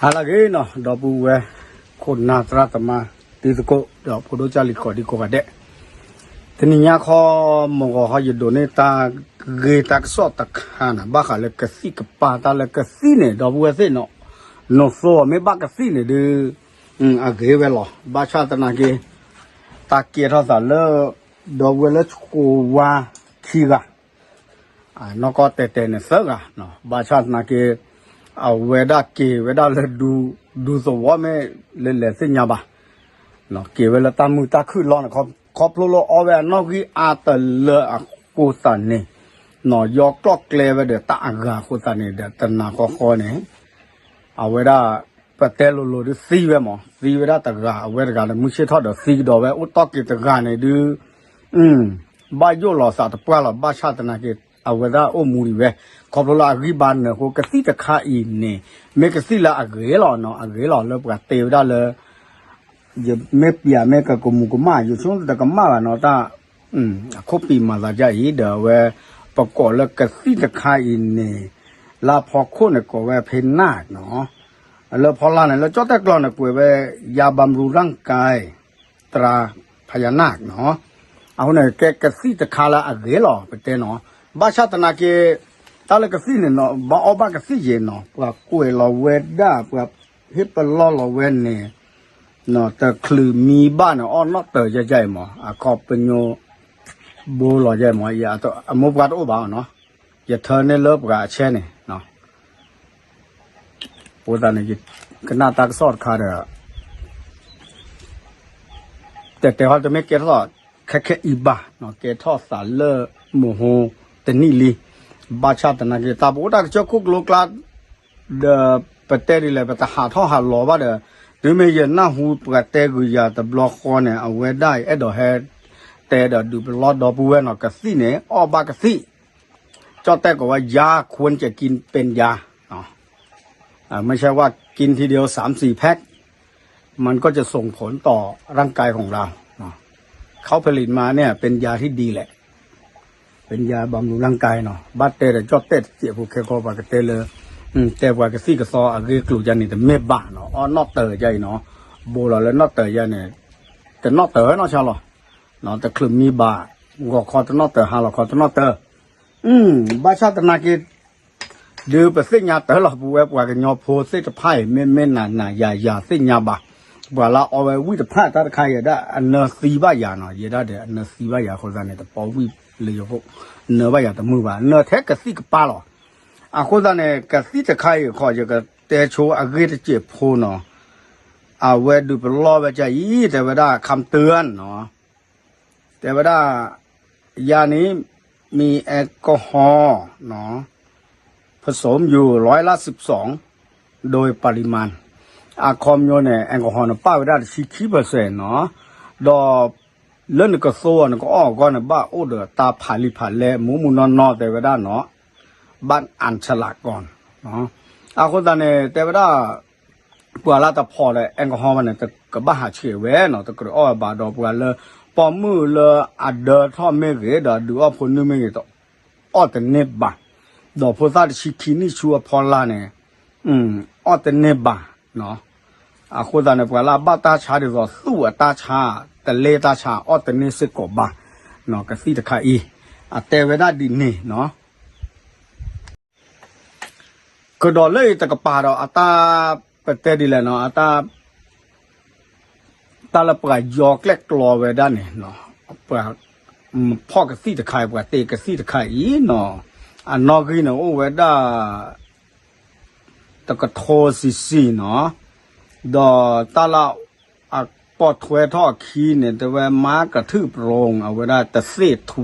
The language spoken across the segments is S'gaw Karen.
ဟါလၢအဂ့ၤနီၤ ဒီပုၢ်ဝဲၢ် ခိၣ်နၢ်သရၣ်သမါ တံၤသကိး ဒီးဖိဒိၣ်ကၢ်လံၤကိးဒံကိးဂၤဒဲး, တနံၤညါခီ မုၢ်ဂီၤခီ ယဒိးန့ၢ်တၢ်ဂ့ၢ်တၢ်ကစီၣ်တခါန့ၣ် ဘၣ်ဃးလၢကသံၣ်ကပၤ တၢ်လၢကသံၣ်န့ၣ် ဒီပုၢ်ဝဲၢ်သ့ၣ်နီၤ, နသိမ့ၢ်ဘၣ်ကသံၣ်န့ၣ်ဒုး အဂ့ၤဝဲလီၤ. ဘၣ်ဆၣ်သနာ်က့ တၢ်ကဲထီၣ်သးလၢ ဒီပုၢ်ဝဲၢ်လၢဆှိဝါခံဂၤ နီၢ်ကီၢ်တဲာ်တဲာ်န့ၣ်သၢဂၤ, ဘၣ်ဆၣ်သနာ်က့ အဝဲဒၣ်က့ၤဝဲဒၣ်လၢ ဒူသဝီမ့ၢ်လဲၤလဲၤသ့ၣ်ညါဘၣ်, က့ၤဝဲလၢတၢ်မုာ်တၢ်ခုၣ်လီၤန့ၣ် ခီဖျိလၢအီၣ်ဝဲအနီၣ်ဂံၢ်အါတလၢအဃိသတးန့ၣ် နီၢ်ယီကျီၣ်ကျဲဝဲဒီးတၢ်အဂၤအဃိသတးန့ၣ်ဒီး တနၤဃီဃီန့ၣ် အဝဲဒၣ် ပတဲလိၤလိၤဒုးသံဝဲမး သံဝဲဒၣ်တဂၤ အဝဲတဂၤန့ၣ် မုၢ်ဆ့ၣ်ထီၣ်ဒီးသံကဒီးဝဲ အိၣ်တီၢ်က့ၤတဂၤန့ၣ်ဒုး ဘၣ်ယိၣ်လီၤသးတပှၢ်လီၤ. ဘၣ်ဆၣ်သနာ်က့ အဝဲဒၣ်အိၣ်မူဒံးဝဲ ခီဖျိလၢအဂံၢ်ဘါနၢၤအဃိ ကသံၣ်တခါအံၤန့ၣ် မ့ၢ်ကသံၣ်လၢအဂ့ၤလီၤနီၤ အဂ့ၤလီၤလၢပှၤတဲဝဲဒၣ်လၢ ယမ့ၢ်ပျးမ့ၢ်ကကမူၤကမၣ် ယဆိကတကမၣ်ဘၣ်နီၤ တၢ် အခိၣ်ပံာ်မၤသးဒ်အံၤဒီးအဝဲ ပကိးလၢကသံၣ်တခါအံၤန့ၣ် လၢအဖီခိၣ်န့ၣ်ကိးဝဲဖဲနၢ်နီၤ လၢဖီလာ်န့ၣ် လၢကၠီၣ်တဲၣ်ကျီန့ၣ် ကွဲးဝဲ ယၤဘၣ်မရူၤရၣ်ကဲ သရၣ်ဖယါနၢ်နီၤ အဃိန့ၣ် ကဲကသံၣ်တခါလၢအဂ့ၤလီၤ ပတဲနီၤ ဘၣ်ဆၣ်သနာ်က့ တၢ်လၢကသံၣ်န့ၣ်နီၤ ဘၣ်အီၣ်ဘၣ်ကသံၣ်ယဲနီၤ ပှၤကွဲးလီၤဝဲဒၣ် ပှၤဟ့ၣ်ပလီၢ်လီၤဝဲန့ၣ် တချုးမံဘၣ်န့ၣ် အီၣ်နီၣ်တၢၤယဲယဲအံၤမး အခီပညီ ဘိလီၤယဲမး အမိၢ်ပှၢ်တအိၣ်ဘၣ်နီၤ ယထၢန့ၢ်လၢပှၤအဆဲန့ၣ် အဃိသတးန့ၣ် ကနၣ်တၢ်ကစီၣ်တခါဒီး တဲတဲဟီတမ့ၢ်ကဲထီၣ်ခဲခဲအံၤဘၣ် ကဲထီၣ်သးလၢမုၢ်ဟိတနံၣ်လံ ဘၣ်ဆၣ်သနာ်က့ တၢ်ပအိၣ်တၢ်ကစၢၢ်ခိၣ်ကျိကျါ ဒီးပတဲဒ်လဲၣ် ပတဟးထီၣ်ဟးလီၤဘၣ်ဒီး တုၤမ့ၢ်ယနၢ်ဟူပှၤတဲဂုာ်ယၤတဘျီဃီန့ၣ် အဝဲဒၣ်အံၤအဲၣ်ဒိးဟဲ တဲဒီးဒုးပလီၢ်ဒီပုၢ်ဝဲၢ်နီၤ ကသံၣ်န့ၣ် အီၣ်ဘၣ်ကသံၣ် ကၠီၣ်တဲၣ်ကိးဝဲ ยาควรจะกินเป็นยา ไม่ใช่ว่ากินทีเดียวสามสี่แพ็ค มันก็จะส่งผลต่อร่างกายของเรา เขาผลิตมาเนี่ยเป็นยาที่ดีแหละ เป็นยาบำรุงร่างกายเนาะ ဘၣ်တဲဒီးကၠီၣ်တဲၣ်တစဲးဖိခဲကီ ပှၤကတဲလၢ တဲပှၤကသံၣ်ကသီအဂ့ၢ်ကျိၤယါန့ၣ် တမ့ၢ်ဘၣ်နီၤ အီၣ်နီၣ်တၢၤယါအံၤနီၤ ဘိလီၤလၢနီၣ်တၢၤယါန့ၣ် တနီၣ်တၢၤနီၢ်ဆါလီၤ တချုးမံဘၣ် ဂီၤခီတနီၣ်တၢၤ ဟါလီၤခီတနီၣ်တၢၤ ဘၣ်ဆၣ်သနာ်က့ ဒုးပသ့ၣ်ညါတၢ်လီၤ ပဝဲပှၤကညီဖိသ့ၣ်တဖၣ်အံၤ မ့မ့ၢ်နၤနၤယၤယၤသ့ၣ်ညါဘၣ် ပှၤလၢအီဝဲဝံၣ်တဖၣ်တၢ်တခါအံၤဒၣ် အနၢသံဘၣ်ယၤနီၤ ယဲဒၣ်ဒီးအနၢသံဘၣ်ယၤအဃိသတးန့ၣ် တပီဝံၣ်လၢယိဖိ နၢဘၣ်ယၤတမုာ်ဘၣ် နၢထဲကသံၣ်ကပၤလီၤ အဃိသတးန့ၣ် ကသံၣ်တခါအံၤခီ ယကတဲဆိအဂ့ၢ်တစဲးဖိနီၤ အဝဲဒုးပလီၢ်ဝဲကအံၤ တဲဝဲဒၣ် คำเตือน နီၤ တဲဝဲဒၣ် ยานี้มีแอลกอฮอล์ ผสมอยู่ร้อยละสิบสอง โดยปริมาณ အခီပညီန့ၣ် แอลกอฮอล์ န့ၣ် ပာ်ဝဲဒၣ်တဆံခံ percent နီၤ ဒီး လၢနကသိအီၤ နကအီၣ်အဂီၢ်န့ၣ် ဘၣ်အိၣ်ဒီးတၢ်ဖးလံာ်ဖးလဲ မူးမူးနီၢ်နီၢ် တဲဝဲဒၣ်နီၤ ဘၣ်အၣ်ဆလးကီၢ် အဃိသတးန့ၣ် တဲဝဲဒၣ် ပှၤလၢတဖီၣ်ဒီး แอลกอฮอล์ ဘၣ်န့ၣ် ကဘၣ်ဟးဆှဲးဝဲနီၤ တကြၢးအီၣ်ဝဲဘၣ်ဒီး ပှၤလၢပိာ်မုၣ်လၢအဒၢထီၣ်မ့ၢ်ဂ့ၤ ဒီးဒုးအီၣ်ဖိနုၢ်မ့ၢ်ဂ့ၤ အီၣ်တန့ၢ်ဘၣ် ဒီးဖိသၣ်တဆံခံနံၣ်ဆူအဖီလာ်န့ၣ် အီၣ်တန့ၢ်ဘၣ် အဃိသတးန့ၣ် ပှၤလၢအဘၣ်တၢ်ဆါဒ်သိး သူၣ်အတၢ်ဆါ တလဲတၢ်ဆါ အီၣ်တန့ၢ်စ့ၢ်ကီးဘၣ် ကသံၣ်တခါအံၤ အတဲဝဲဒၣ်ဒ်န့ၣ်နီၤ ကဒီးလၢအံၤတကပၤဒီးအတၢ် ပတဲဒ်လဲၣ်နီၤ အတၢ် တၢ်လၢပှၤယီၤကျဲၣ်ကျီဝဲဒၣ်န့ၣ် ပှၤဖီၣ်ကသံၣ်တခါအံၤ ပှၤတ့ကသံၣ်တခါအံၤနီၤ အနီၣ်ဂံၢ်န့ၣ်အိၣ်ဝဲဒၣ် တကထိစံးစံးနီၤ ဒီးတၢ်လၢအပိာ်ထွဲထီၣ်အခံန့ၣ် တဲဝဲမၤကထုၣ်ပရိ အဝဲဒၣ်တသ့ၣ်ထူ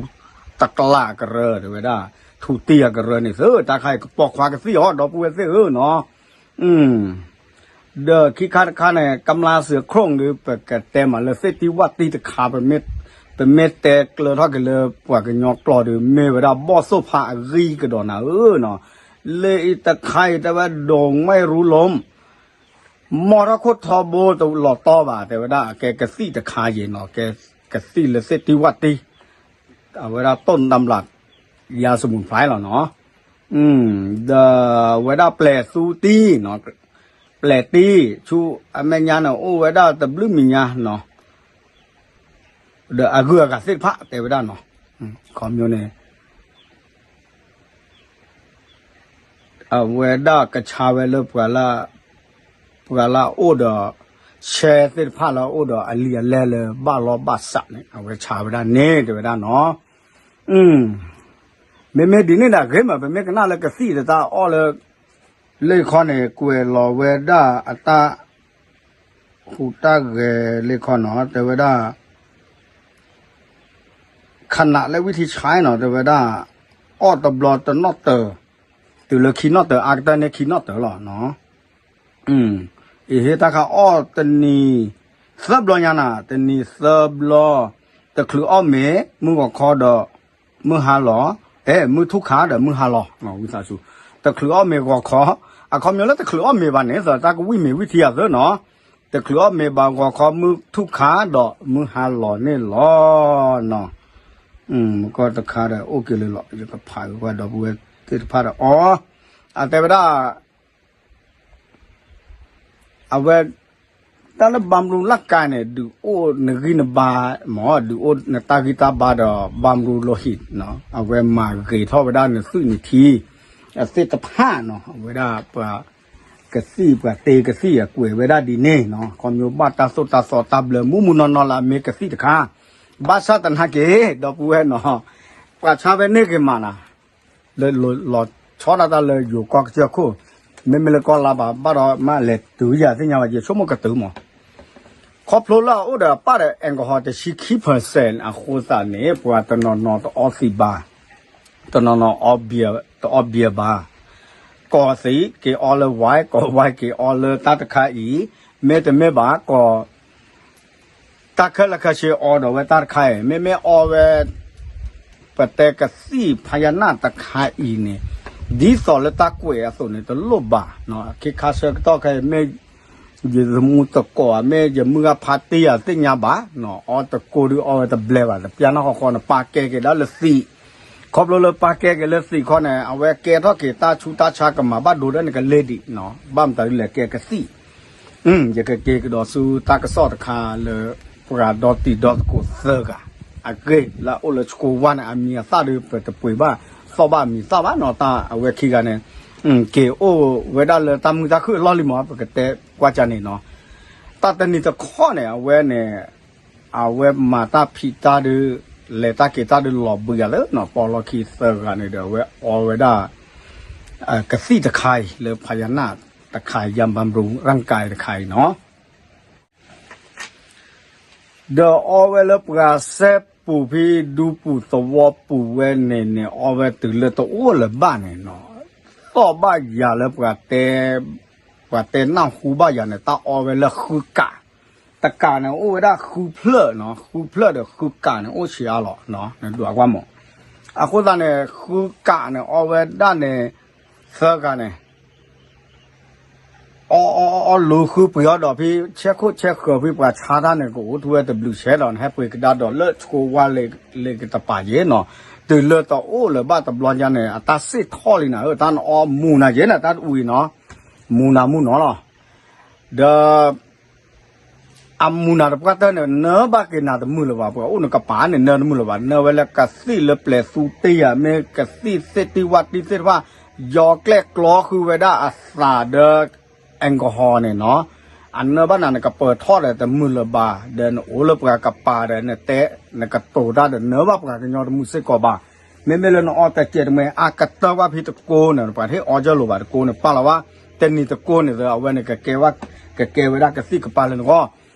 တကျးကရၢ တဲဝဲဒၣ် ထူတံၢ်အကရၢန့ၣ်သၢ တၢ်ခါအံၤကပိာ်ခွါကသံၣ်အီၤ ဒီပုၢ်ဝဲၢ်သ့ၣ်ဧၢနီၤ ဒီးခံခါတခါန့ၣ် ကမျၢၢ်စၢၤခရိၣ်ဒုး ပကတဲမးလၢသ့ၣ်တံၢ်ဝၣ်တံၢ်တခါ ပမ့ၢ်တဲကျၢၤထီၣ်က့ၤလၢပှၤကညီကျိာ်ဒီး မ့ၢ်ဝဲဒၣ်ဘီၣ်သိၣ်ဖးအဂံၢ်ကဒီးနၤဧၢနီၤ လၢအံၤတခါအံၤတဲဝဲဒိးမ့ၢ်ရူလီၤ မီၢ်ထီၣ်ခိၣ်ထီဘိတလီၤတီဘၣ် တဲဝဲဒၣ် ကဲကသံၣ်တခါယဲနီၤ ကဲကသံၣ်လၢသ့ၣ်တံၢ်ဝၣ်တံၢ် အဝဲဒၣ်တိၢ်နတၢ်ဘျး ယၤစမူၣ်ဖျါလီၤနီၤ ဒီးအဝဲဒၣ်ပျဲၢ်သူတံၢ်နီၤ ပျဲၢ်တံၢ်ဆူအမဲာ်ညါန့ၣ် အိၣ်ဝဲဒၣ်တဘျုးမံၤညါနီၤ, ဒီးအဂုၤအဂၤသ့ၣ်တဖၣ်တဲဝဲဒၣ်နီၤ, ခီမီန့ၣ် အဝဲဒၣ်ကဆါဝဲလၢ ပှၤလၢအိၣ်ဒီး share သ့ၣ်တဖၣ်လၢအအိၣ်ဒီးဆှဲသ့ၣ်တဖၣ်လၢအအိၣ်ဒီးအလံာ်အလဲၢ်လၢဘၣ်လီၢ်ဘၣ်စးန့ၣ် အဝဲဆါဝဲဒၣ်န့ၣ် တဲဝဲဒၣ်နီၤ. မ့မ့ၢ်ဒ်န့ၣ်ဒၣ်ဂ့ၤမး ပမ့ၢ်ကနၣ်လၢကသံၣ်ဒီးတၢ်အီၣ်လၢ လၢခီန့ၣ် ကွဲးလီၤဝဲဒၣ်အတၢ်ဟူးတၢ်ဂဲၤလၢခီနီၤ တဲဝဲဒၣ် ခနးလၢဝံထံဆါနီၤ တဲဝဲဒၣ် အီၣ်တဘျီတနီၣ်တၢၤ, တုၤလၢခံနီၣ်တၢၤ အါကတၢၢ်န့ၣ်ခံနီၣ်တၢၤလီၤနီၤ. အံၤဟ့ၣ်တၢ်ခါအီၣ်တနံၤသၢဘျီညါနၤ တနံၤသၢဘျီ, တချုးအီၣ်မ့ၤ မုၢ်ဂီၤခီဒီး မုၢ်ဟါလီၤ, အဲ မုၢ်ထူၣ်ခါဒီးမုၢ်ဟါလီၤ, ဝံသးစူၤ, တချုးအီၣ်မ့ၤဂီၤခီ, အခီပညီလၢတချုးအီၣ်မ့ၤဘၣ်န့ၣ် သတးကဝံၣ်မ့ၤဝံထံအသၢနီၤ, တချုးအီၣ်မ့ၤဘၣ်ဂီၤခီ မုၢ်ထူၣ်ခါဒီးမုၢ်ဟါလီၤန့ၣ်လီၤနီၤ. မကီၢ်တခါဒီးအိၣ်က့ၤလၢလီၤ ယကဖးဝဲဒီပုၢ်ဝဲၢ်သ့ၣ်တဖၣ်ဒီးအီၤ, အတဲဝဲဒၣ် အဝဲ တၢ်လၢ บำรุงร่างกาย န့ၣ် ဒုးအိၣ်နဂံၢ်နဘါ မ့ၢ် ဒုးအိၣ်နတၢ်ဂံၢ်တၢ်ဘါဒီး บำรุงโลหิต နီၤ အဝဲမၤဂ့ၤထီၣ်ဝဲဒၣ်နသွံၣ်နထံ အသ့ၣ်တဖၣ်နီၤ အဝဲဒၣ်ပှၤ ကသံၣ်ပှၤတ့ကသံၣ်အကွဲးဝဲဒၣ်ဒ်န့ၣ်နီၤ ခီမီဘၣ်တၢ်သိၣ်တၢ်သီတၢ်ဘျၢမူးမူးနီၢ်နီၢ်လၢအမ့ၢ်ကသံၣ်တခါ, ဘၣ်ဆၣ်သနာ်က့ ဒီပုၢ်ဝဲၢ်နီၤ ပှၤဆါဝဲန့ၢ်က့ၤမးနီၤ လၢလီၤဆီဒၣ်တၢ်လၢယိၤကီၢ်ကစၢၢ်ခိၣ်, မ့မ့ၢ်လၢကီၢ်လါဘၣ် ဘၣ်ဒီးမ့ၢ်လဲၤတုၤယၤသ့ၣ်ညါဘၣ် ယဆိကမိၣ်ကတုၤမး, ခီဖျိလၢအအိၣ်ဒီးပၣ်ဒီး alcohol တဆံခံ percent အဃိသတးန့ၣ် ပှၤတနီၤနီၤတအီသံးဘၣ်, တနီၤနီၤတအီဘံၣ်ဘၣ်, ကိးသံးက့ၤအီလၢ wine ကိး wine က့ၤအီလၢတၢ်တခါအံၤ, မ့တမ့ၢ်ဘၣ်ကိး တၢ်ခဲလၢာ်ခဲဆ့အီဒီးဝဲတၢ်တခါအံၤ မ့မ့ၢ်အီဝဲ ပတဲကသံၣ်ဖယနၢ်တခါအံၤန့ၣ် ဒ်သိးလၢတၢ်ကွဲးအသိးန့ၣ် တလိၣ်ဘၣ်, ခ့ခါဆၢကတီၢ်ခဲအံၤ မ့ၢ်ယသမူသကိးဧါ မ့ၢ်ယမုၢ်ဂၢ်ဖါတံၢ်ဧါသ့ၣ်ညါဘၣ်, အီတကိးဒုးအီဝဲတဘျဲဘၣ် တပျၢ်နီၢ်ဃီဃီန့ၣ် ပာ်ကဲက့ၤဒၣ်လၢသံး, ခီဖျိလၢပာ်ကဲက့ၤလၢသံးခီန့ၣ် အဝဲကဲထီၣ်က့ၤတၢ်ဆူးတၢ်ဆါကမၤဘၣ်ဒိဒၣ်န့ၣ်ကလဲၤဒံး, ဘၣ်မတၤဒ်လဲၣ်ကဲကသံၣ် ယကက့ၤကဒီးဆူတၢ်ကစီၣ်တခါလၢ ပှၤဒီတံၤဒီသကိးသၢဂၤ အဂ့ၢ်လၢအအိၣ်လၢဆှိဝါန့ၣ် အမံၤအသၣ်ဒီး ပတပှ့ၤဘၣ်သီၣ်ဘၣ်မံၤသၣ်ဘၣ်နီၤ တၢ်အဝဲခံဂၤန့ၣ် က့ၤအိၣ်ဝဲဒၣ်လၢတၢ်မုာ်တၢ်ခုၣ်အလီၢ်လံမး ပကတဲကွၢ်ကန့ၣ်နီၤ, တၢ်တနံၤတခီန့ၣ် အဝဲန့ၣ် အဝဲမၤတၢ်ဖံးတၢ်ဒီး လဲၤတၢ်က့ၤတၢ်ဒီးလီၤဘှံးအသးနီၤ ပိာ်လီၢ်ခံသၢဂၤန့ၣ်ဒီး အဝဲအီဝဲဒၣ် ကသံၣ်တခါအံၤ လၢဖယနၢ်တခါအံၤ ยาบำรุงร่างกาย တခါအံၤနီၤ ဒီးအီဝဲလၢပှၤစဲပူၤဖဲဒူပူၤသဝီပူၤဝဲန့ၣ်န့ၣ် အီဝဲတုၤလၢတအိၣ်လၢၤဘၣ်န့ၣ်နီၤ, သီၣ်ဘၣ်ယၤလၢပှၤတဲ, ပှၤတဲနၢ်ဟူဘၣ်ယၤန့ၣ် တၢ်အီဝဲလၢဃုကး, တကးန့ၣ်အိၣ်ဝဲဒၣ်ဃုဖျၢၣ်နီၤ, ဃုဖျၢၣ်ဒီးဃုကးန့ၣ် အိၣ်ဆံးအါလီၤ, နဒွးကွၢ်မး, အဃိသတးန့ၣ် ဃုကးန့ၣ် အီဝဲဒၣ်န့ၣ် သၢဂၤန့ၣ် အီအီအီအီလူၤဃုပှ့ၤအီၤဒီးဖဲ ဆဲခိၣ်ဆဲဃၢၤဖဲပှၤဆါတၢ်န့ၣ် ကအိၣ်ထူဝဲတဘျုးဆဲးဒီး နဟဲပှ့ၤကဒါဒီးလၢဆှိဝါလ့ၤကတပၤယဲၢ်နီၤ, တုၤလၢတအိၣ်လၢၤဘၣ်တဘျီညါန့ၣ် အတၢ်စ့ၢ်ထီၣ်လံနၤဧၢ, တၢ်နအီမူၤနၤယဲၢ်နၤ တၢ်တအူအံၤနီၤ, မူၤနၤမူၤနီၤလီၤ, ဒီး အမူၤနၤတပှၢ်တၢၢ်န့ၣ် နၢဘၣ်က့ၤနၤတမုာ်လၢၤဘၣ်, ပှၤအိၣ်နကပၤန့ၣ် နၢတမုာ်လၢၤဘၣ်, နၢဝဲလၢကသံၣ်လၢပျဲၤသူတ့ၢ်ဧါ, မ့ၢ်ကသံၣ်သ့ၣ်တံၢ်ဝၣ်တံၢ်သ့ၣ်တဖၣ်, ယီၤကျဲၣ်ကျီဃုာ်ဝဲဒၣ်အသးဒီး alcohol န့ၣ်နီၤ, အနၢဘၣ်နၤနကပၢၤထီၣ်ဒီးတမုာ်လၢၤဘၣ်, ဒီးနအိၣ်လၢပှၤကပၤဒီးနတဲ, နကတိၤတၢ်ဒီးနၢဘၣ်ပှၤကညီတမုာ်စ့ၢ်ကီးဘၣ်, မ့မ့ၢ်လၢနအီတကဲးတမှဲ အကတၢၢ်ဘၣ်ဖဲတကိးန့ၣ် ပှၤတဟ့ၣ်အီကၢလိာ်ဘၣ်တကိးန့ၣ် ပာ်လီၤဘၣ်, တနံၤတကိးန့ၣ်သၢ အဝဲန့ၣ်ကကဲဝဲဒၣ်ကသံၣ်ကပၤလၢနဂီၢ်,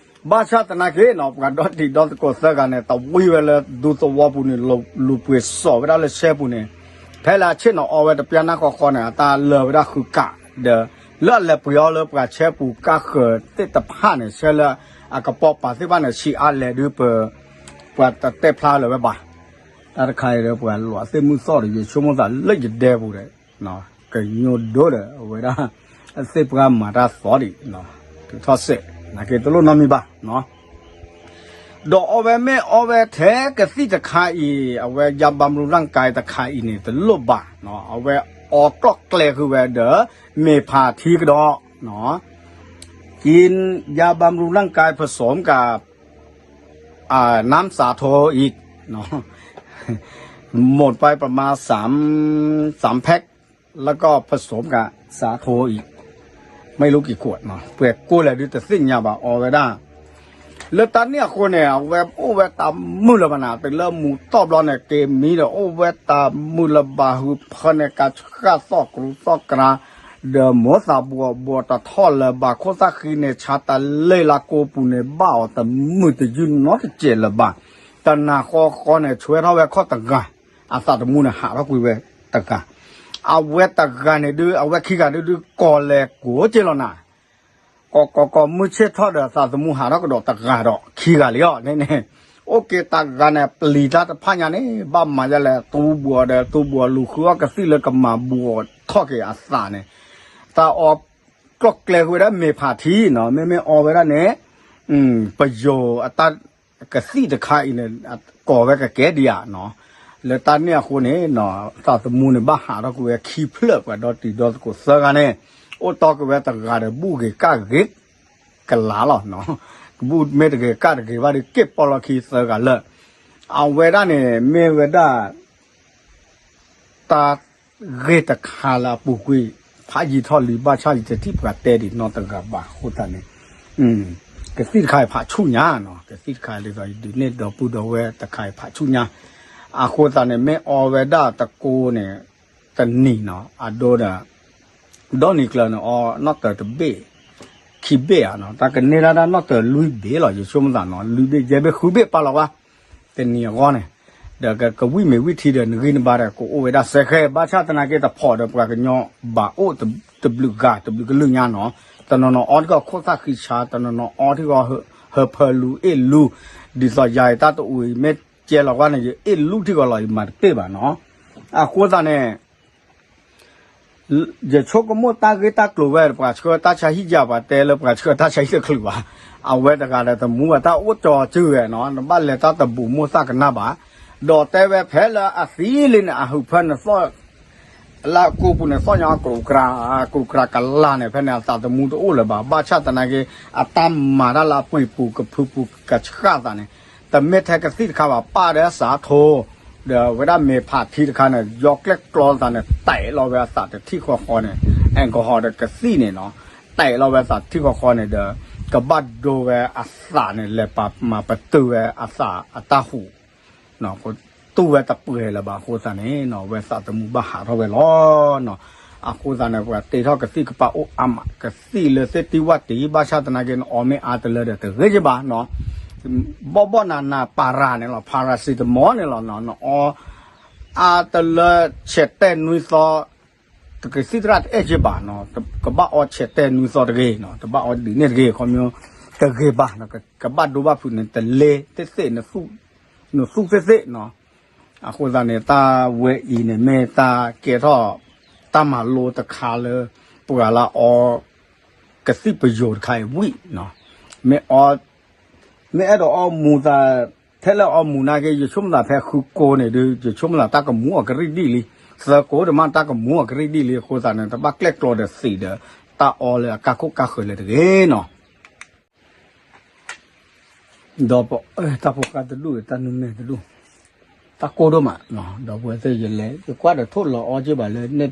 ဘၣ်ဆၣ်သနာ်က့နီၤ ပှၤဒီတံၤဒီသကိးသၢဂၤန့ၣ် တဝံဝဲလၢဒူသဝီပူၤန့ၣ် လူၤပှ့ၤစိာ်ဝဲဒၣ်လၢဆဲပူၤန့ၣ်, ဖဲလၢအဆ့ၣ်နီၤအီဝဲတပျၢ်နၢ်ဃီဃီန့ၣ် အတၢ်လၢာ်ဝဲဒၣ်ဃုကး, ဒီး လၢအလဲၤပှ့ၤအီၤလၢပှၤဆဲပူၤကါဃၢၤသ့ၣ်တဖၣ်န့ၣ် ဆဲလၢအကပိာ်ပာ်သ့ၣ်တဖၣ်န့ၣ် ဆံးအါလဲၣ်ဒုးပ ပှၤတတဲဖျါလၢၤဝဲဘၣ်, တၢ်တခါအံၤဒီးပှၤလီၤသ့ၣ်မုၢ်သီၣ်ဒီး ယဆိကမိၣ်သးလၢယဒဲပူၤဒီး ကညိဒိၣ်ဒီး အဝဲဒၣ် သ့ၣ်ပှၢ်မၤတၢ်သီဒံး တုၤထီၣ်စဲး နာ်က့တလိၣ်နီတမံၤဘၣ်, ဒီးအီဝဲမ့ၢ်အီဝဲထဲကသံၣ်တခါအံၤ အဝဲ ยาบำรุงร่างกาย တခါအံၤန့ၣ် တလိၣ်ဘၣ်, အဝဲအီကျီၣ်ကျဲဃုာ်ဝဲဒီး မ့ၢ်ဖးထံကဒီး, กินยาบำรุงร่างกายผสมกับ อ่า น้ำสาโทอีกเนาะ หมดไปประมาณสาม สามแพ็ค แล้วก็ผสมกับสาโทอีก ไม่รู้กี่ขวดเนาะ ပှဲၤကိၣ်လဲၣ်ဒုးတသ့ၣ်ညါဘၣ် အီဝဲဒၣ် လၢတၢ်န့ၣ်အဃိန့ၣ် အဝဲအိၣ်ဝဲတၢ်မုာ်လၢၤဘၣ်နၤ တုၤလၢမူၤတီၢ်ဘျီန့ၣ် က့ၤမံဒီးအိၣ်ဝဲတၢ်မုာ်လၢၤဘၣ် ဟုးဖၢန့ၣ် ကဆှၣ်သီၣ်ကရူသီၣ်ကရၤ ဒီးမိၢ်သးဘှီးဘှီးတထီၣ်လၢၤဘၣ် ခိၣ်သၣ်ဃံန့ၣ် ဆါတလ့ၢ်လၢကိးပူၤန့ၣ် ဘၣ်အီၤတမုာ်တယုၢ်နီတစဲးလၢၤဘၣ် တနၤဃီဃီန့ၣ် ဆွဲထီၣ်ဝဲခီၣ်တဂၤ အသးသမူန့ၣ်ဟးထီၣ်ကွံာ်ဝဲတဂၤ အဝဲတဂၤန့ၣ်ဒုး အဝဲခံဂၤဒုးဒုး ကီၢ်လဲၤကိးက့လီၤနၤ ကီၢ်ကီၢ်ကီၢ်မုၢ်ဆ့ၣ်ထီၣ်ဒီး သးသမူဟးထီၣ်ကဒီးတဂၤဒီးခံဂၤလံအီၤန့ၣ်န့ၣ် အိၣ်က့ၤတဂၤန့ၣ် ပျံၤတၢ်တဖၣ်ညါန့ၣ် ဘၣ်မၤဒ်လဲၣ် သူဘှီးဒီးသူဘှီးလူၤဃုအီၣ်ကသံၣ်လၢကမၤဘှီးထီၣ်က့ၤအသးန့ၣ် သးအီ ကျီၢ်ကျဲဃုာ်ဝဲဒၣ်မ့ၢ်ဖးထံနီၤ မ့မ့ၢ်အီဝဲဒၣ်န့ၣ် ပယိၤအတၢ် ကသံၣ်တခါအံၤန့ၣ် ကိးဝဲကကဲဒံးဧါနီၤ လၢတၢ်န့ၣ်အဃိန့ၣ် သးသမူန့ၣ် ဘၣ်ဟးထီၣ်ကွံာ်ဝဲခံဖျၢၣ် ပှၤဒီတံၤဒီသကိးသၢဂၤန့ၣ် အိၣ်တီက့ၤဝဲတဂၤဒီး ဘူၣ်ဂ့ၤကၣ်ဂ့ၤကလၤလီၤနီၤ ကဘူၣ်မ့ၢ်တဂ့ၤကၣ်တဂ့ၤဘၣ်ဒီး က့ၢ်ပီလီၢ်ခံသၢဂၤလၢ အဝဲဒၣ်န့ၣ် မ့ၢ်ဝဲဒၣ် တၢ်ဂ့ၢ်တခါလၢအပူၤကွံာ် ဖးယံာ်ထီၣ်လံ ဘၣ်ဆၣ်ယတထံၣ်ပှၤတဲဒံးနီတဂၤဘၣ်အဃိသတးန့ၣ် ကသံၣ်တခါအံၤဖးဆူၣ်ညါနီၤ ကသံၣ်တခါအံၤဒ်သိးယဒုးနဲၣ်ဒီပုၢ်ဒီဝဲၢ်တခါအံၤဖးဆူၣ်ညါ အဃိသတးန့ၣ် မ့ၢ်အီဝဲဒၣ်တကိးန့ၣ် တနံၤနီၤ အဒိဒီး ဒီနံၤကျၢၤန့ၣ် အီနီၣ်တၢၤတဘ့ၣ် ခံဘ့ၣ်ဧါနီၤ တၢ်ကန့ၢ်ဒၣ်ဒၣ်နီၣ်တၢၤလွံၢ်ဘ့ၣ်လီၤ ယဆိကမိၣ်သးနီၤ လွံၢ်ဘ့ၣ် ယဲၢ်ဘ့ၣ် ဃုဘ့ၣ်ပာ်လီၤဝဲ တနံၤအဂီၢ်န့ၣ် ဒီးကဝံၣ်မ့ၤဝံၣ်ထံဒီးနဂံၢ်နဘါဒီး ကအိၣ်ဝဲဒၣ်စဲဃဲ ဘၣ်ဆၣ်သနာ်က့တဖီၣ်ဒီးပှၤကညီဘၣ်အိၣ်တဘျုးဂၤ တဘျုးကလုာ်ညါနီၤ တနီၤနီၤအီထံဂီၤခိၣ်သၣ်ဃံဆါ တနီၤနီၤအီထံဂီၤ ဟၢဖၢလူၤအ့ၣ်လူၤ ဒ်သိးယၤအံၤတၢ်တအိၣ်အံၤ မ့ၢ်ကဲလီၤကွၢ်န့ၣ် ယအ့ၣ်လူၤထံဂီၤလီၤ ယမၤတပ့ၢ်ဘၣ်နီၤ အဃိသတးန့ၣ် ယဆိကမိၣ်တၢ်ဂ့ၢ်တၢ်ကျိၤဝဲ ပှၤဆှၢတၢ်ဆါဟံၣ်ယၤ ပှၤတဲလၢပှၤဆှၢတၢ်ဆါဟံၣ်တချုးဘၣ်, အဝဲတဂၤဒီးတမူဘၣ် တၢ်အိၣ်ကၠီၤစုဝဲနီၤ, နဘၣ်လဲၤတၢ်တဘူးမိၣ်သၣ်ကနၣ်ဘၣ်, ဒီးတဲဝဲဖဲလၢအသံလံန့ၣ် အဟုးဖၢန့ၣ်သီၣ် လၢကိးပူၤန့ၣ် သီၣ်ညီကရူၢ်ကရၢ် ကရူၢ်ကရၢ်ကလၢ်န့ၣ် ဖဲန့ၣ်အသးသမူတအိၣ်လၢၤဘၣ်, ဘၣ်ဆၣ်သနာ်က့ အတၢ်မၤတၢ်လၢအပှ့ၤပူၤကဖုပူၤကဆှၣ်သးန့ၣ် တမ့ၢ်ထဲကသံၣ်တခါဘၣ် ပၣ်ဒီးစးထိ ဒီးဝဲဒၣ်မ့ၢ်ဖးထံတခါန့ၣ် ယီကျဲၣ်ကျီသးန့ၣ် တဲလီၤဝဲအသးတထံၣ်ဃီဃီန့ၣ် alcohol ဒီးကသံၣ်န့ၣ်နီၤ, တဲလီၤဝဲအသးတထံၣ်ဃီဃီန့ၣ်ဒီး ကဘၣ်ဒိဝဲအသးန့ၣ် လဲၤပာ်မၤပတုာ်ဝဲအသးအတၢ်ဟူး တူၢ်ဝဲတပှဲၤလၢၤဘၣ်အဃိသတးန့ၣ်နီၤ ဝဲသးသမူဘၣ်ဟးထီၣ်ဝဲလီၤနီၤ, အဃိသတးန့ၣ် ပှၤတ့ထီၣ်ကသံၣ်ကပၣ်အိၣ်အါမး ကသံၣ်လၢသ့ၣ်တံၢ်ဝၣ်တံၢ် ဘၣ်ဆၣ်သနာ်က့ နအီမ့ၢ်အါတလၢဒီးတဂ့ၤကဘၣ်နီၤ, ဘီၣ်ဘီၣ်နးနး para န့ၣ်လီၤ paracetamol န့ၣ်လီၤနီၤ နအီ အါတလၢဆဲးတဲာ်နွံသီ တကသံၣ်သရၣ်တအဲၣ်က့ဘၣ်နီၤ, ကဘၣ်အီဆဲးတဲာ်နွံသီတဂ့ၤနီၤ, တဘၣ်အီဒ်န့ၣ်တဂ့ၤ ခီမီ တဂ့ၤဘၣ်နီၤ, ကဘၣ်ဒိဘၣ်ဖုးန့ၣ် တလ့သ့ၣ်သ့ၣ် နသူၣ်သ့ၣ်သ့ၣ်နီၤ, အဃိသတးန့ၣ် တၢ်ဝဲအံၤန့ၣ် မ့ၢ်တၢ်ကဲထီၣ် တၢ်မၤလိတခါလၢ ပှၤလၢအီ ကသံၣ်ပယိၤတခါအံၤဝံၤနီၤ, မ့ၢ်အီ မ့ၢ်အဲၣ်ဒိးအီမူၤသး ထဲလၢအီမူၤနာ်က့ ယဆိကမိၣ်သးဖဲဃုကိးန့ၣ်ဒုး ယဆိကမိၣ်သးတၢ်ကမူၤအီၤကရံၣ်ဒံၣ်လံ, သၢကိးဒၣ်မးတၢ်ကမူၤအီၤကရံၣ်ဒံၣ်လံအဃိသတးန့ၣ် တဘၣ်ကျဲၣ်ကျီဒီးသံးဒီး တၢ်အီလၢအကါခိၣ်ကါဃၢၤလၢၤတဂ့ၤနီၤ. ဒီးပ တၢ်ဖိဃါတဒူၣ် တၢ်နူမဲာ်တဒူၣ် တၢ်ကိၢ်ဒိၣ်မး, ဒီပုၢ်ဝဲၢ်သ့ၣ် ယလဲၤ ယကွၢ်ဒီးထိၣ်လီၤအီက့ဘၣ်လၢန့ၣ်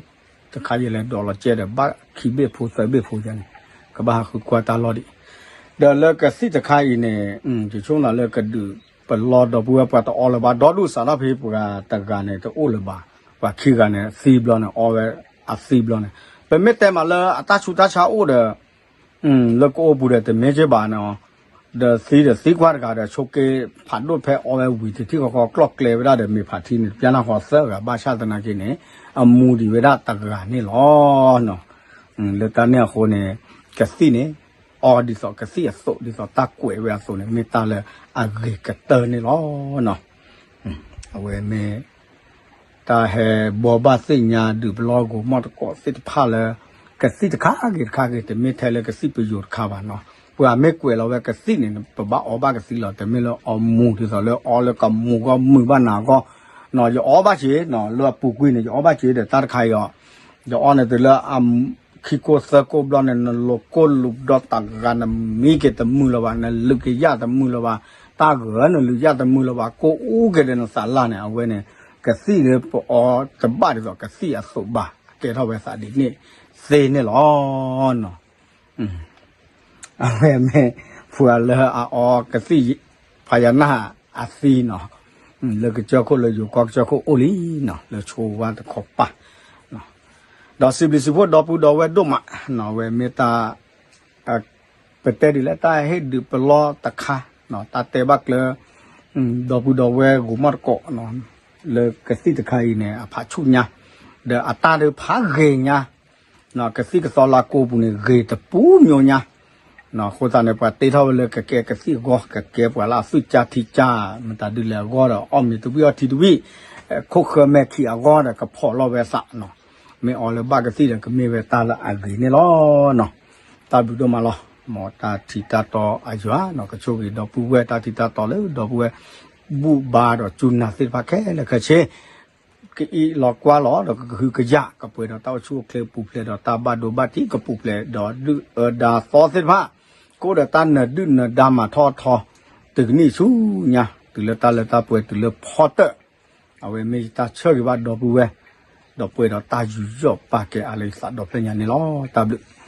တခါ ယလဲၤဒိးလီၤကဲဒီး ဘၣ်ခံဘ့ၣ်ဖိသၢဘ့ၣ်ဖိယါန့ၣ် ကဘၣ်ဟးဃုကွၢ်တၢ်လီၢ်ဒံး, ဒီးလၢကသံၣ်တခါအံၤန့ၣ် ယဆိကမိၣ်လၢကဒုးပလီၢ်ဒီပုၢ်ဝဲၢ်ပှၤတအီလၢၤဘၣ် ဒီဒူၣ်စးထီၣ်ဖဲပှၤတဂၤန့ၣ် တအိၣ်လၢၤဘၣ်, ပှၤခံဂၤန့ၣ်သံဘျီန့ၣ် အီဝဲအသံဘျီန့ၣ်, ပမ့ၢ်တဲမးလၢအတၢ်ဆူးတၢ်ဆါအိၣ်ဒီး လၢကအိၣ်ပူၤဒီးတမ့ၢ်က့ဘၣ်နီၤ, ဒီးသံဒီးသံကွၢ်တဂၤဒီး ဆိးက့ဖးဒိၣ်ဖဲအီဝဲဝံၤတထံၣ်ဃီဃီကျီၢ်ကျဲဝဲဒၣ်ဒီးမ့ၢ်ဖးထံန့ၣ် ပျဲနၢ်ဃီသၢဂၤ ဘၣ်ဆၣ်သနာ်က့န့ၣ် အမူဒံးဝဲဒၣ်တဂၤန့ၣ်လီၤ. လၢတၢ်န့ၣ်အဃိန့ၣ် ကသံၣ်န့ၣ် အီဒ်သိးကသံၣ်အသိး ဒ်သိးတၢ်ကွဲးဝဲအသိးန့ၣ် မ့ၢ်တၢ်လၢအဂ့ၤကတၢၢ်န့ၣ်လီၤ. အဝဲမ့ၢ် တၢ်ဟဲဘှီဘၣ်သ့ၣ်ညါဒုးပလီၢ်ဂီၤမီၢ်တကိးသ့ၣ်တဖၣ်လၢ ကသံၣ်တခါဂ့ၤတခါဂ့ၤ တမ့ၢ်ထဲလၢကသံၣ်ပယိၤတခါဘၣ်နီၤ, ပှၤမ့ၢ်ကွဲးလီၤဝဲကသံၣ်န့ၣ် ပဘၣ်အီဘၣ်ကသံၣ်လီၤ, တမ့ၢ်လၢအီမူၤဒ်သိးလၢအီလၢကမူၤဂီၢ်မုာ်ဘၣ်နၤဂီၢ်, ယအီဘၣ်က့ၤ လၢအပူၤကွံာ်န့ၣ် ယအီဘၣ်က့ၤဒီးတၢ်တခါအံၤအီၤ, ယအီန့ၣ်တုၤလၢအ ခံကိၢ်သၢကိၢ်ဘျီန့ၣ် နလိၤကိၢ်လူၤဒီးတဂၤ နမံက့ၤတမုာ်လၢၤဘၣ်, နလုးက့ၤယၣ်တမုာ်လၢၤဘၣ်, တၢ်ဂၢၢ်နလုးယၣ်တမုာ်လၢၤဘၣ်, ကိၢ်အူက့ၤဒီးနသးလၢ်န့ၣ် အဝဲန့ၣ် ကသံၣ်လၢပအီတဘၣ်ဒ်သိးကသံၣ်အသိးဘၣ်, အကဲထီၣ်ဝဲသးဒ်န့ၣ်သ့န့ၣ်လီၤ. အဝဲမ့ၢ်ပှၤလၢအအီကသံၣ် ဖးယၤနၢ်အသံနီၤ, လၢကစၢၢ်ခိၣ်လၢယိၤကီၢ်ကစၢၢ်ခိၣ်အိၣ်လံနီၤ, လၢဆိဝါတခီပၤ, ဒီးစံးဘျုးစံးဖှိၣ်ဒီပုၢ်ဒီဝဲၢ်ဒိၣ်မးနီၤ, အဝဲမ့ၢ်တၢ် ပတဲဒ်လဲၣ် တၢ်ဟ့ၣ်ဒုးပလီၢ်တခါ, တၢ်တဲဘၣ်ကျၢၤ ဒီပုၢ်ဒီဝဲၢ်ဂိၤမီၢ်တကိး လၢကသံၣ်တခါအံၤန့ၣ် အဖးဆူၣ်ညါ, ဒီးအတၢ်ဒုးဖးဂ့ၤညါ, ကသံၣ်ကသီလၢကိပူၤန့ၣ် ဂ့ၤတပူၤမျိၤညါ, အဃိသတးန့ၣ် ပှၤတ့ထီၣ်ဝဲလၢကကဲကသံၣ်အဂီၢ် ကကဲပှၤလၢအသွံၣ်ကၢ်ထံကၢ် မတၤဒုလဲၣ်အဂီၢ်ဒီး အီၣ်မ့ၤတဝံၣ်အီထံတဝံၣ်, ခိၣ်ဃၢမဲာ်ခံးအဂီၢ်ဒီး ကဖီၣ်လီၤဝဲသးနီၤ, မ့ၢ်အီလၢဘၣ်ကသံၣ်ဒီး ကမ့ၢ်ဝဲတၢ်လၢအဂ့ၤန့ၣ်လီၤ. တၢ်ဘျုးဒိၣ်မးလီၤ. မ်တၢ်ထံၣ်တၢ်တီအယွၤနီၤ, ကဆိၣ်ဂ့ၤဒီပုၢ်ဝဲၢ် တၢ်ထံၣ်တၢ်တီလၢဒီပုၢ်ဝဲၢ် ဘူၣ်ဘါဒီးစူၢ်နာ်သ့ၣ်တဖၣ်ခဲလၢာ်ခဲဆ့ ကအံးလီၤကွၢ်လီၤဒီးကကဟုကယာ် ကပှဲၤဒီးတၢ်အိၣ်ဆူၣ်အိၣ်ချ့ ပူၤဖျဲးဒီးတၢ်ဘၣ်ဒိဘၣ်ထံး ကပူၤဖျဲးဒီးဒုၣ်အၢဒါသီသ့ၣ်တဖၣ်, ကအိၣ်ဒီးတၢ်နၢၤဒုၣ်နၢၤဒါမၤထီၣ်ထီ တုၤကနံၣ်ဆူညါ တုၤလၢတၢ်လၢတၢ်ပှဲၤ တုၤလၢဖီတၢၣ်, အဝဲမ့ၢ်ယတၢ်ဆၢဂ့ၤဘၣ်ဒီပုၢ်ဝဲၢ်, ဒီးပှဲၤဒီးတၢ်ယူးယီၣ်ပာ်ကဲအါလၢယသးဒီဖျၢၣ်ညါန့ၣ်လီၤ. တၢ်ဘျုး